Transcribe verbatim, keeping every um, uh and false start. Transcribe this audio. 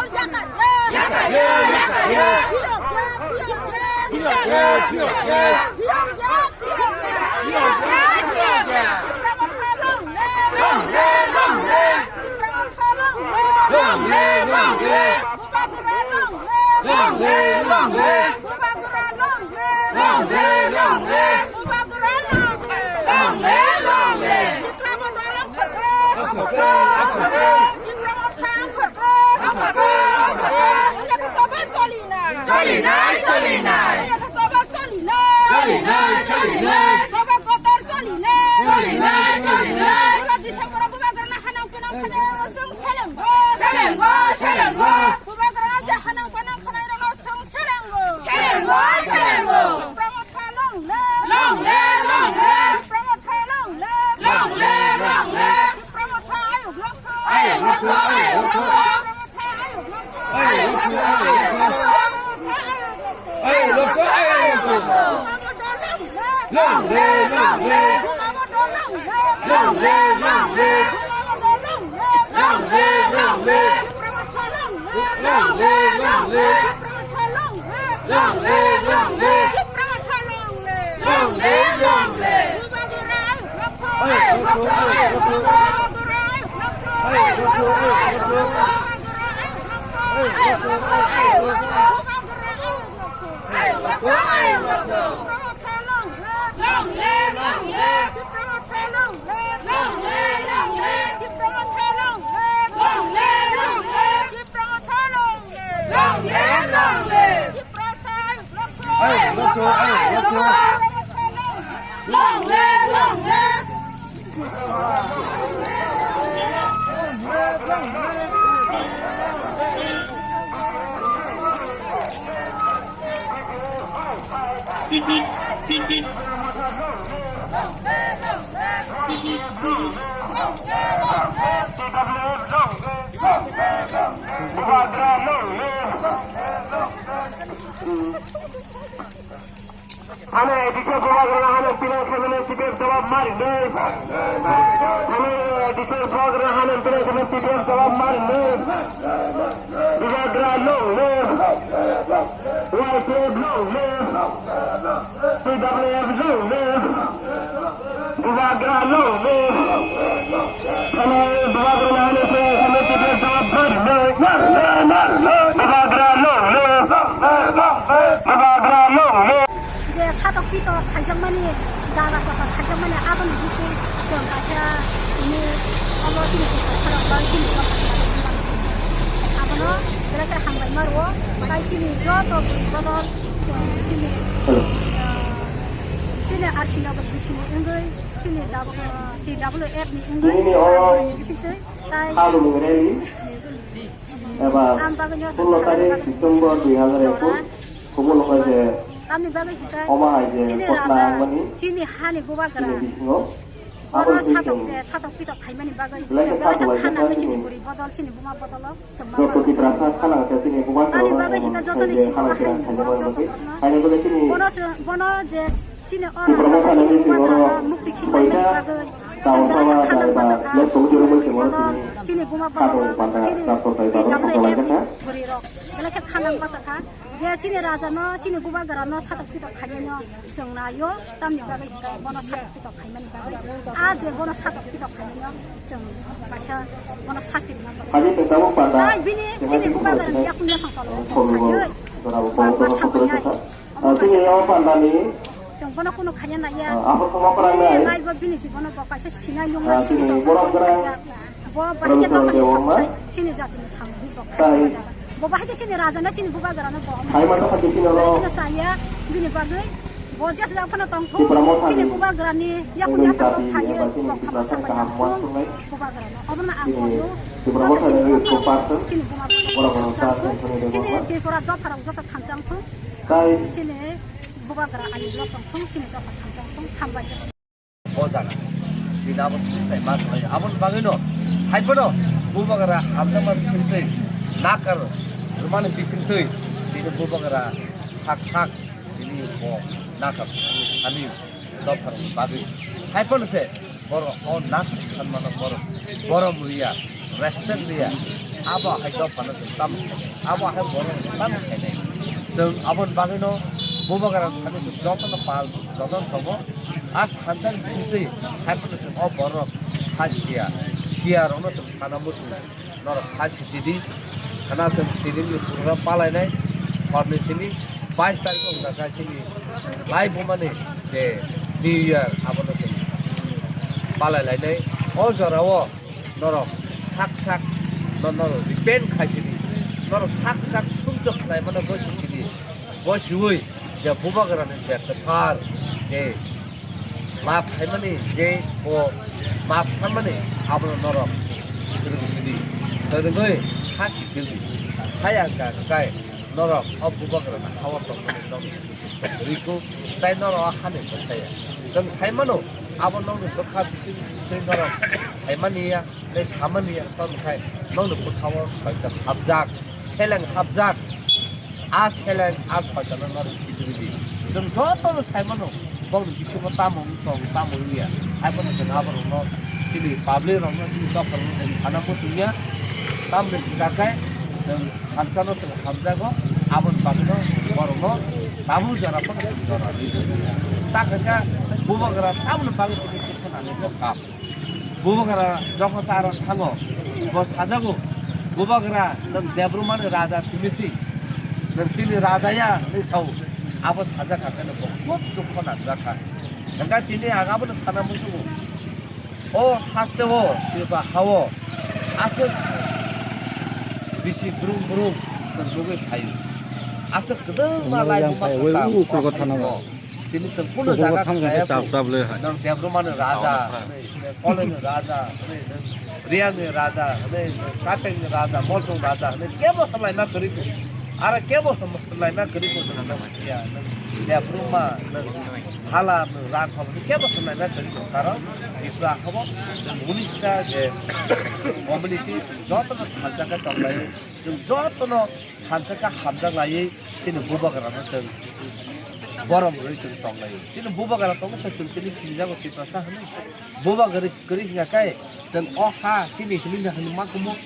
Long live, long live! Long live, long live! Bubagra long live! Long live, long live! Bubagra long live! Long live, long live! Bubagra long live! Long live, long live! Sikla bodol ongkhorkhe! Ongkhorkhe, ongkhorkhe! Tipra Motha ongkhorkhe! Ongkhorkhe, ongkhorkhe! Oya khe soba cholinai! Cholinai, cholinai! Oya khe soba cholinai! Cholinai, cholinai! Soba kotor cholinai! Cholinai, cholinai! Pura December o Bubagra no hanang panang khanai rokno chwng selengo! Selengo, selengo! Bubagra no je hanang panang khanai rokno chwng selengo! Selengo, selengo! Tipra Motha long live! Long live, long live! Tipra Motha long live! Long live, long live! Tipra Motha ayuk lokthok! Ayuk lokthok, ayuk lokthok! Tipra Motha ayuk lokthok! Ayuk lokthok, ayuk lokthok! Tipra Motha ayuk lokthok! Ayuk lokthok, ayuk lokthok! Long live, long live! Long live, long live! Long live, long live! Long live, long live! Long live, long live! Long live, long live! Long live, long live! Long live, long live! Long live, long live! Long live, long live! Long live, long live! Hano editor Bubagra hano pinang khe mane T P F jawab mari nai. Hano editor Bubagra hano pinang khe mane T P F jawab mari nai. Bubagra long live. Y P F long live. T W F long live. Bubagra long live. Hano Bubagra hano pinang khe mane T P F jawab mari nai. Bubagra long live. Bubagra long live. Je satok pitok khaijakmani, daga sokha khaijakmani, aboni bukung chwng kaisa tini obo chini kaisa rok bai chini rok kaisa rok wngmani. Abono belai khe hambai ma rwo, bai chini joto bwrwi bodol chwng chini, ah, chini R C Nagar bisini wngwi chini dab-, ah, T W F ni wngwi Tini ni o bwrwini bisingtwi tai Halung rally eba ang bagwino sullo tarik September dui hajar ekus. Kubun hwnkhe je tamni bagwi hwnkhe omo hai je chini khotla raja, wngmani chini hani bubagra, chini bisingo bono aboni satok bising je satok pitok khaimani bagwi belai khe chwng belai khe khana khlaijak chini chini bwrwi bodol, chini buma bodolo chwng ma joto basa Tiprasa khana khe chini bubagra tamni bagwi hwnkhe jotoni simi hai je khana khwlai khaijak borok mani joto bagwi. Haini bagwi chini bono se, bono je chini o Tipra raja, Motha chini ni bubagra oro mukti khilaimani bagwi chwng belai khe khana basa kha, chini bwrwi bodol, chini buma bodolo, chini T W F ni bwrwi rok belai khe khana basa kha. Je chini raja no, chini bubagra no satok pitok khaimani no chwng naio, tamni bagwi hwnkhe bono satok pitok khaimani bagwi. A je bono satok pitok khaimani no chwng kaisa bono sasti rwna bagwi. Hai bini chini bubagra ni yakung yaphang tolo phaiwi ma, ma sapainai. Omo kaisa chwng bono kunu khaiya naiya. Bini naiba bini jibono bo kaisa sinai nungma sini tongma kaisa. Bo bahai khe dophani samsai, chini jatini samung bo khaijak. Bo bahai khe chini raja no, chini bubagra no bo omo khaijak. Chini saya bini bagwi bo jeswk phano tongthung, chini bubagra ni yakung yaphang bo phaiwi bo kha bwsa bai yakung bubagra no. Obono ang koyo, chini bubagra no thansa thung, chini Tripura dopha rok joto thansa wngthung, chini bubagra ani block tongthung, chini dopha thansa wngthung, hambai. O jaga tini abo sini tai ma khlai aboni bagwino hai phano bubagra hamjakma bisingtwi nakar rwmani bisingtwi tini bubagra sak sak tini bo nakar sani dopharokni bagwi hai phano se borok o nakar sanmano borok borom riya, respect riya. Abo hai dophano chwng tamo khainai, abo hai borok tamo khainai. Chwng aboni bagwino Bubagra thani chwng jotono pal jotono tongo. A thansa bisingtwi haiphano chwng o borok kha siya, siyarokno chwng sana muchungo. Norok kha sichidi, khana chwng tinini program palainai, horni simi bais tarikh wngkha chini lai bumani je New Year abono chwng palai lainai. O jorao norok sak sak no norok repent khai sidi, norok sak sak sumjok khlai mano bo sichidi, bo siwi je Bubagrani je kwthar je map khaimani je bo map sanmani abono norok swrwng sidi, swrwngwi ha kiphildi. Haya hwnkha hwnkhe norok o Bubagrani ha-o tongmani nokni rikhu tei norok o hani bwsaya. Chwng sai mano abo nokni bwkha bising bising tei norok khaimani ya. Tei samani ya, tamo khai nokni bwkhao soitan hapjak, seleng hapjak. A seleng, a soitano norok khitrwi di. Chwng jotono sai mano, bokni bisingo tamo wng tong, tamo wng ya. Hai phano chwng aborokno, chini public rokno, chini chokra rokno chwng sana muchung ya. Tamni hwnkha khe chwng thansano chwng hamjago, aboni bagwino borokno tabuk jora phano chwng jora rwi. Ta kaisa Bubagra tamoni bagwi tini khe khwnani bo kap. Bubagra jokhon ta aro thango, bo sajago, "Bubagra, nwng Debrumani raja simi si, nwng chini raja ya," hwnwi sao. Abo sajak kha khe bo khub dukho nangjak kha. Hwnkhe tini ang abono sana muchungo, o haste o, Tripura ha-o aswk bisi brum brum chwng nugwi phaio. Aswk kwbangma laibuma kwcham. Tini chwng kunu jaga khlai ya chap chap le hai. Nwng Debrumani raja, Koloni raja, Riyangni raja, Kapengni raja, Molsong raja, kebo hamlaima kwrwi kho. Aro kebo hamlaima kwrwi kho nwng Debruma, nwng Hala, nwng Rakhol, kebo hamlaima kwrwi kho. Karon Tripura habo chwng unis ta je community jotono thansa khe tonglaio. Chwng jotono thansa khe hamjak laiwi chini Bubagrano chwng borom rwui chwng tonglaio. Chini Bubagra tongwi se chwng tini sinijago Tiprasa hwnwi. Bubagra kwrwi hwnkha khe chwng o ha chini hwnwi na hwnwi ma kumo.